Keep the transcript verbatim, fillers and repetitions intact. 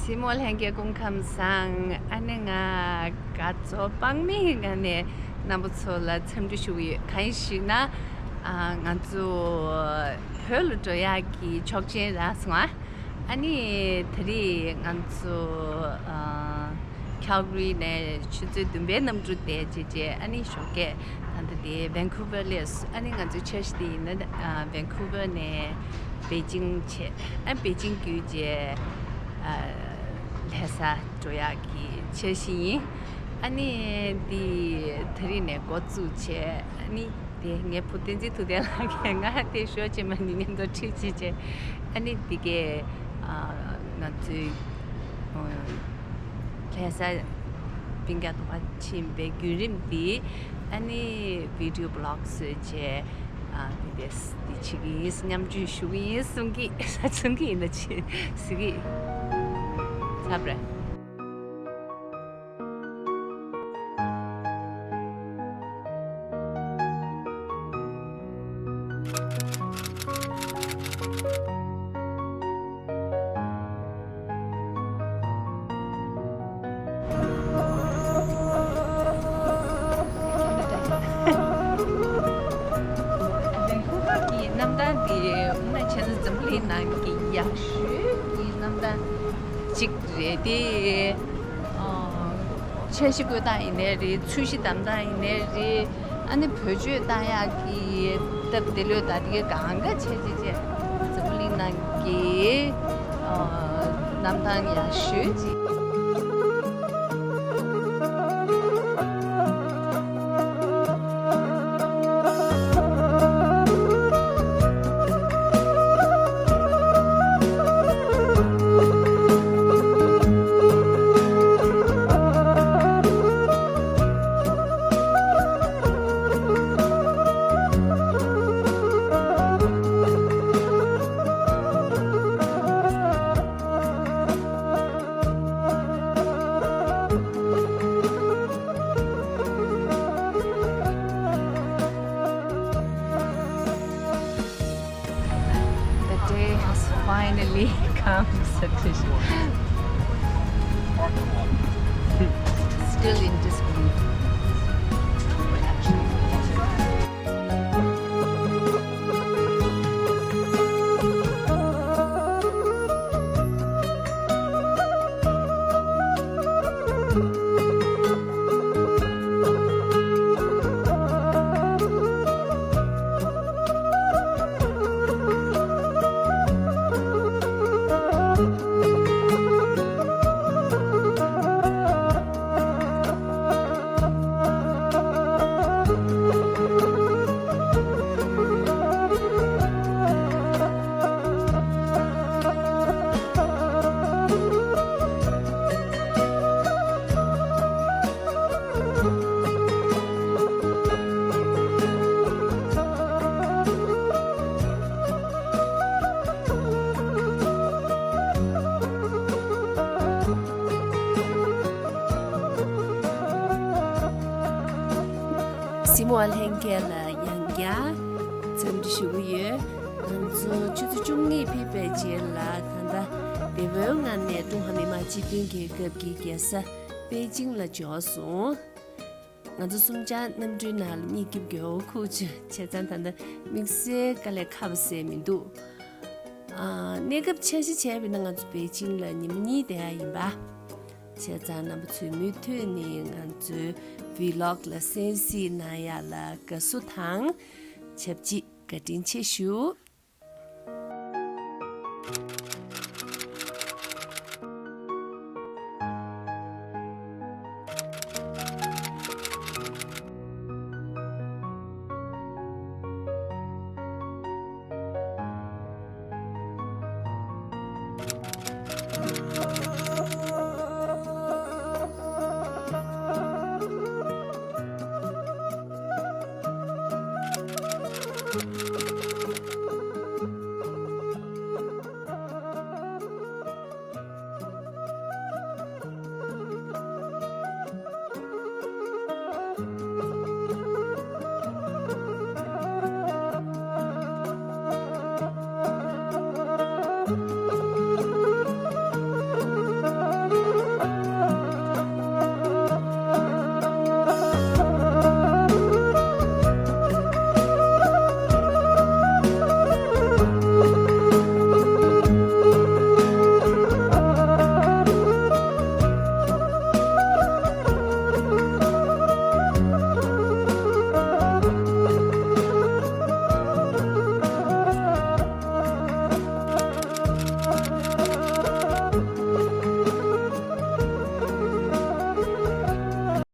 གཟིགས་མོ་ལྷན་རྒྱས་སྐུ་ཁམས་བཟང་། ཨ་ནི་ང་དགའ་ཚོར་དཔག་མེད་ངང་ནས་རྣམ་པ་ཚོ་ལ་འཚམས་འདྲི་ཞུ་གི་ཡོད། གང་ཡིན་ཞུས་ན། ཨ། ང་ཚོ་བོད་ལ་འགྲོ་ཡག་གི་ཆོག་མཆན་རག་སོང་ཨ། ཨ་ནི་དེ་རིང་ང་ཚོ་ཨ། ཁལ་གྷ་རི་ནས་ཆུ་ཚོད་བདུན་པའི་གནམ་གྲུ་དེ་བྱས་རྗེས་ཨ་ནི་ཞོགས་ཀས་ད་ལྟ་དེ་ཝན་ཁུ་ཝར་སླེབས་སོང་། ཨ་ནི་ང་ཚོའི་འཆར་གཞི་དེ་ཡིན་ན། ཨ། ཝན་ཁུ་ཝར་ནས་པེ་ཅིང་བྱས། ཨ། པེ་ཅིང་བརྒྱུད་རྗེས་ཨ། ལྷ་ས་འགྲོ་ཡག་གི་འཆར་གཞི་ཡིན། ཨ་ནི་འདི་དེ་རིང་ནས་འགོ་བཙུགས་བྱས། ཨ་ནི་དེ་ངའི་བུ་བསྟན་འཛིན་ཐུབ་བསྟན་ལགས་ཀྱིས་ང་དེ་ཞོར་ཕྱིན་མ་ནི་མཉམ་དུ་ཁྲིད་བྱས་བྱས། ཨ་ནི་འདི་གས་ཨ། ང་ཚོའི་ཨ། ལྷ་ས་པིང་ཀ་དོ་ཁ་ཕྱིན་པའི་བརྒྱུད་རིམ་འདི་ཨ་ནི་བི་ཌི་ཡོ་བི་ལོག་བཟོས་བྱས། ཨ། འདི་དེ་འདི་བྱེད་ཀྱི་ཡིན། མཉམ་སྤྱོད་ཞུ་གི་ཡིན་གསུང་གི། ས་གསུང་གི་ཡིན་ན་ཆེ་ཟེར་གི། ཚར་བ་རེད། ཝན་ཁུ་ཝར་གྱི་གནམ་ཐང་འདི་དབུ་མ་བྱས་ན་འཛམ་བུ་གླིང་ནང་གི་ཡག་ཤོས་ཀྱི་གནམ་ཐང་གཅིག་རེད་དེ། ཨ། འཆར་གཞི་བཀོད་སྟངས་ཡིན་ནའི་རེད། ཚོས་གཞི་བདམས་སྟངས་ཡིན་ནའི་རེད། ཨ་ནི་བེད་སྤྱོད་བཏང་ཡག་གི་སྟབས་བདེ་ལོས་ད་དེ་གའི་གང་ག་བྱས་བྱས་བྱས། འཛམ་བུ་གླིང་ནང་གི་ཨ། གནམ་ཐང་ཡག་ཤོས་ཅིག The day has finally come, Satish. Still in disbelief. གཟིགས་མོ་བ་ལྷན་རྒྱས་ལ་ཡང་བསྐྱར་འཚམས་འདྲི་ཞུ་གི་ཡོད། ང་ཚོ་ཆུ་ཚོད་བཅུ་གཉིས་ཕེབས་པའི་རྗེས་ལ་ད་ལྟ་བདེ་བོའི་ངང་ནས་ཀྲུང་ཧྭ་མི་དམངས་སྤྱི་མཐུན་རྒྱལ་ཁབ་ཀྱི་རྒྱལ་ས་པེ་ཅིང་ལ་འབྱོར་སོང་། ང་ཚོ་གསུམ་ཆར་གནམ་གྲུའི་ནང་ལ་གཉིད་སྐྱིད་པོ་ཁུག་བྱས། བྱས་ཙང་ད་ལྟ་དམིགས་བསལ་དཀའ་ལས་ཁག་པོ་ཟེར་མི་འདུག་ཨ། གནས་སྐབས་འཆར་གཞི་བྱས་པ་ཡིན་ན་ང་ཚོ་པེ་ཅིང་ལ་ཉི་མ་གཉིས་བསྡད་ཡ་ཡིན་པ། བྱས་ཙང་རྣམ་པ་ཚོས་མུ་མཐུད་ནས་ང་ཚོའི་ཝི་ལོག་ལ་གསན་གཟིགས་གནང་ཡ་ལ་དགའ་བསུ་དང་ཆབས་ཅིག་བཀའ་དྲིན་ཆེ་ཞུ།